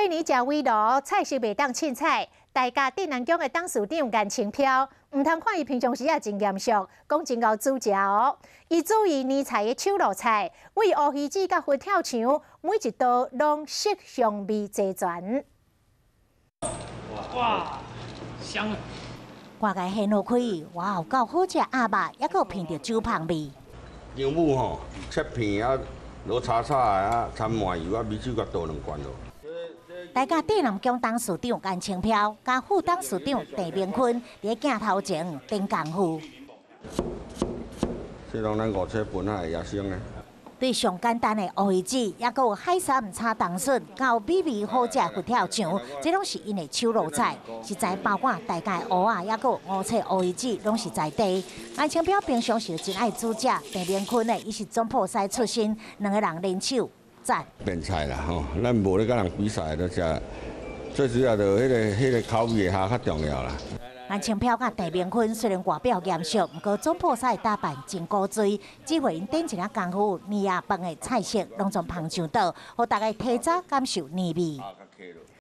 年食圍爐，菜色袂當凊彩。大甲鎮瀾宮的董事長顏清標，毋通看伊平常時也真嚴肅，講真𠢕煮食哦。伊煮伊年菜的手路菜，為烏魚子佮佛跳牆，每一道攏色香味齊全。哇，香啊！外界掀開，哇，有夠好食鴨肉，猶閣聞著酒香味。薑母吼，切片啊，滷炒炒啊，摻麻油啊，米酒共倒兩罐落。大甲鎮瀾宮董事長顏清標，佮副董事長鄭明坤佇鏡頭前練功夫。這攏咱五彩盆仔的野生的。對上簡單的烏魚子，猶閣有海參炒冬筍，佮美味好食佛跳牆，這攏是𪜶的手路菜。食材包括大家的蚵仔，猶閣有烏青烏魚子，攏是在地。顏清標平常時真愛煮食，鄭明坤呢，伊是總鋪師出身，兩个人聯手讚。變菜啦吼，咱無咧佮人比賽，就食最主要就彼个口味下較重要啦。顏清標佮鄭明坤雖然外表嚴肅，毋過總鋪師的打扮真古錐，只會𪜶頂一下功夫，年夜飯的菜色攏總捧上桌，予大家提早感受年味。